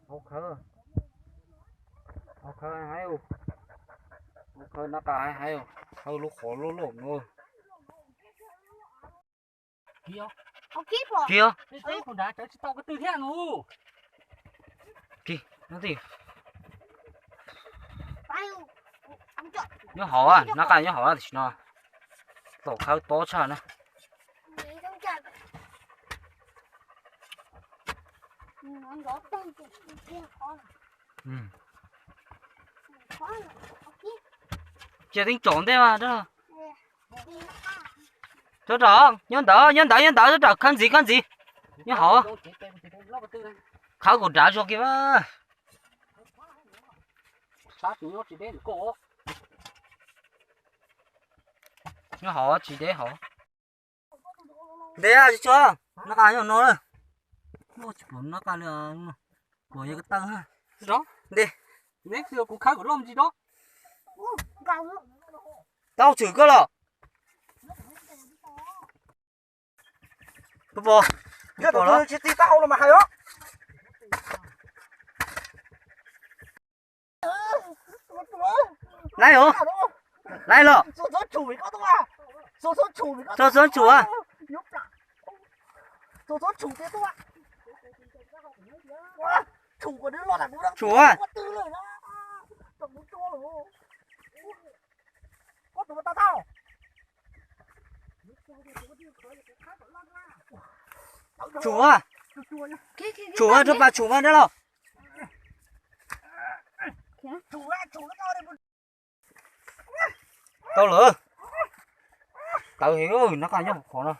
Hauv khawv, hauv khawv heev, hauv khawv nab qa heev, khawv lub qhov loj loj no. Kiag, kiag, kiag, no ti. Nyob hauv, nab qa nyob hauv tam sim no. Tau khawb tob tshaj na. Cia teeb tsom ntej mas. Rov rau, nyob ntawd, nyob ntawd, nyob ntawd, rov rau khawb ntxiv, khawb ntxiv. Nyob hauv. Khawb kuv nrad zog kiag mas. Nyob hauv tsis deb hauv. Ntev tsis tso, nab qa nyob no lawm. Tsis pom nab qa li, pom yog ko taw. Ntev. Kuv khawb kuv loj ntsis rau. Tau tshwm koj los. Pom, pom los. Tsis txi taub hau los mas hais os. Laib os. Laib los. Txhob tshum. Tshum. Tshum. Tshum, rau pas tshum mas dab laug. Tau lawm. Tawv heev, nab qa nyob qhov no.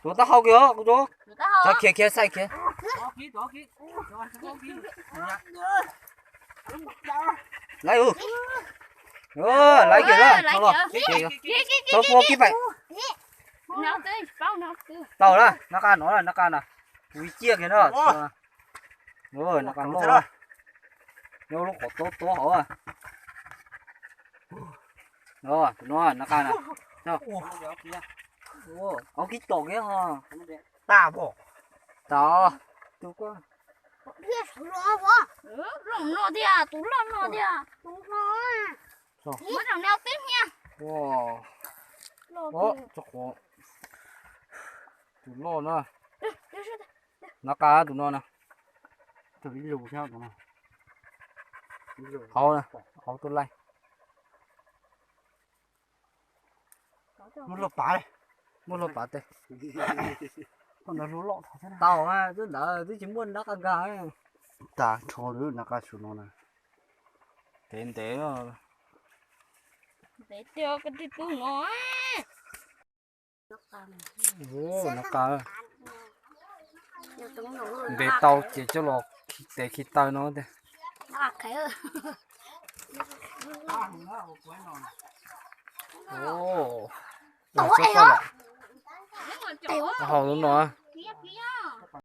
Tuav taub hau kiag os, kuv tuav. Khiav khiav xais khiav. Laib, laib kiag los, tau pua kib pais. Tau na, nab qa no, nab qa na. Kuv ciaj kiag no. Nab qa loj, nyob lub qhov tob tob hauv. Tus no nab qa na. Au kib tom kiag ho. Tas, tus ko. Loj no tiag, tus loj no tiag. Muab rau neb tib niag. Tus loj na. Nab qa tus no na. Hauv, hauv tus laij. Muab luaj pav, muab luaj pav tes. Tau, twb ntawd twb tsis muaj nab qa nkag. Tas rho lawm nab qa su no na. Ntev ntev. Ntev tiag, koj tij tub no. Nab qa, ntes tau ces coj los khi tes khi taw no tiag. Hauv no.